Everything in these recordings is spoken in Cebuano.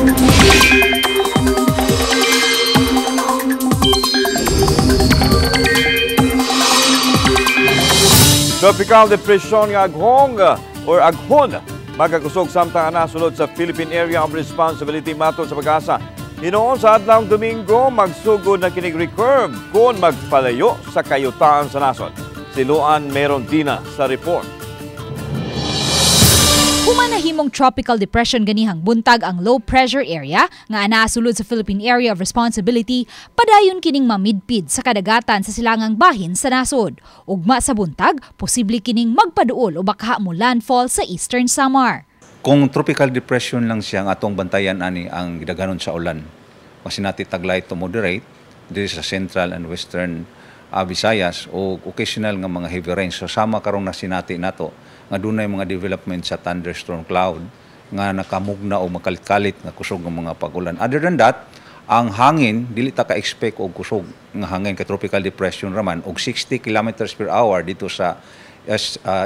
Tropical depression nga Aghong or Aghon magakusog samtang ana sulod sa Philippine Area of Responsibility matod sa PAGASA. Hinuon sa adlawng Domingo magsugod na kinig recurve kung magpalayo sa kayutaan sa nasod. Si Luan Merondina sa report. Human nahimong tropical depression ganihang buntag ang low pressure area nga anaa sulod sa Philippine Area of Responsibility, padayon kining mamidpid sa kadagatan sa silangang bahin sa nasod. Ugma sa buntag, posible kining magpaduol o baka mo landfall sa Eastern Samar. Kung tropical depression lang siya, ang atong bantayan ani ang gidaghanon sa ulan. Masinati tag light to moderate diri sa central and western Visayas o occasional nga mga heavy rains. So sama karong nasinati nato nga dunay mga development sa thunderstorm cloud nga nakamugna o makalit-kalit nga kusog ng mga pag-ulan. Other than that, ang hangin dili ta ka-expect og kusog nga hangin kay tropical depression raman og 60 kilometers per hour dito sa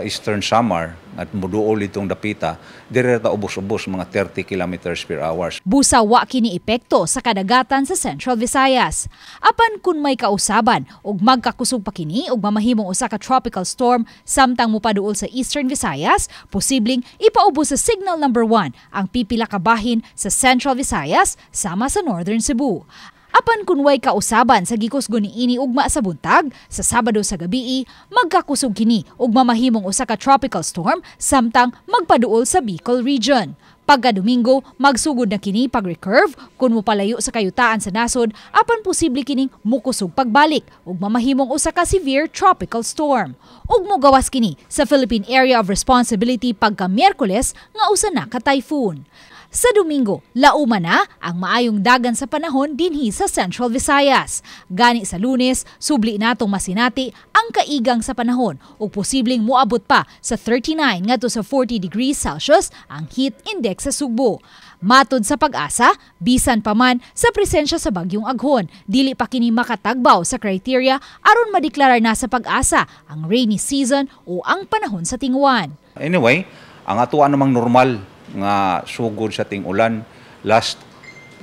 Eastern Samar at muduol itong dapita, dire ta ubos-ubos mga 30 kilometers per hour. Busa wa kini epekto sa kadagatan sa Central Visayas. Apan kun may kausaban og magkakusog pa kini og mamahimong usa ka tropical storm samtang mopaduol sa Eastern Visayas, posibleng ipaubos sa signal number 1 ang pipila ka bahin sa Central Visayas sama sa Northern Cebu. Apan kun way kausaban sa gikusgon niini ugma sa buntag, sa Sabado sa gabii, magkakusog kini ug mamahimong usa ka tropical storm samtang magpaduol sa Bicol region. Pagka Domingo, magsugod na kini pag-recurve kung mopalayo sa kayutaan sa nasod, apan posible kining mukusog pagbalik ug mamahimong usa ka severe tropical storm. Ug mogawas kini sa Philippine Area of Responsibility pagka Miyerkules nga usa na ka typhoon. Sa Domingo, lauma na ang maayong dagan sa panahon dinhi sa Central Visayas. Gani sa Lunes, subli natong masinati ang kaigang sa panahon ug posibleng moabot pa sa 39 ngadto sa 40 degrees Celsius ang heat index sa Sugbo. Matod sa PAGASA, bisan pa man sa presensya sa bagyong Aghon, dili pa kini makatagbaw sa criteria aron madeklarar na sa PAGASA ang rainy season o ang panahon sa tinguan. Anyway, ang ato namang normal nga sugod sa ting-ulan last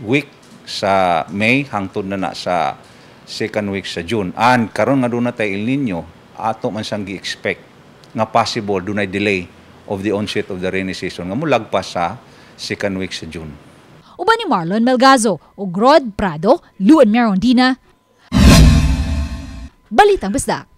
week sa May hangtod na na sa second week sa June. And karon nga duna tay El Nino, ato man siyang gi-expect nga possible dunay delay of the onset of the rainy season nga mulagpas sa second week sa June. Uban ni Marlon Melgazo ug Rod Prado, Luan Merondina. Balitang Bisdak.